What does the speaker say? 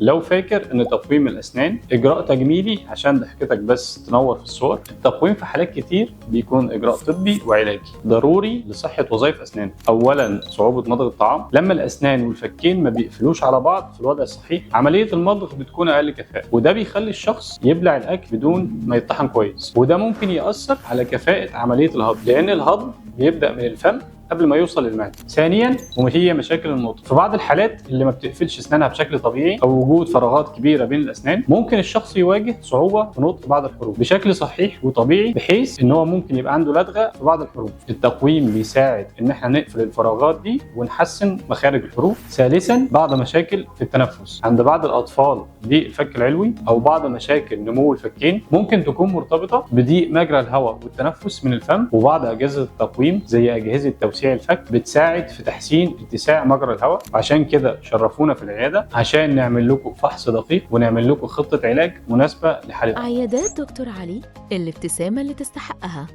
لو فاكر ان تقويم الاسنان اجراء تجميلي عشان ضحكتك بس تنور في الصور، التقويم في حالات كتير بيكون اجراء طبي وعلاجي ضروري لصحة وظائف اسنانك. اولا صعوبة مضغ الطعام، لما الاسنان والفكين ما بيقفلوش على بعض في الوضع الصحيح عملية المضغ بتكون اقل كفاءة، وده بيخلي الشخص يبلع الاكل بدون ما يطحن كويس، وده ممكن يأثر على كفاءة عملية الهضم لان الهضم بيبدأ من الفم قبل ما يوصل للمعدة. ثانيا وهي مشاكل النطق، في بعض الحالات اللي ما بتقفلش اسنانها بشكل طبيعي او وجود فراغات كبيرة بين الاسنان ممكن الشخص يواجه صعوبة في نطق بعض الحروف بشكل صحيح وطبيعي، بحيث ان هو ممكن يبقى عنده لدغه في بعض الحروف. التقويم بيساعد ان احنا نقفل الفراغات دي ونحسن مخارج الحروف. ثالثا بعض مشاكل في التنفس عند بعض الاطفال ضيق الفك العلوي او بعض مشاكل نمو الفكين ممكن تكون مرتبطة بضيق مجرى الهواء والتنفس من الفم، وبعض اجهزة التقويم زي اجهزة توسيع الفك بتساعد في تحسين اتساع مجرى الهواء. عشان كده شرفونا في العيادة عشان نعمل لكم فحص دقيق ونعمل لكم خطه علاج مناسبة لحالتكم. عيادات دكتور علي، الابتسامة اللي تستحقها.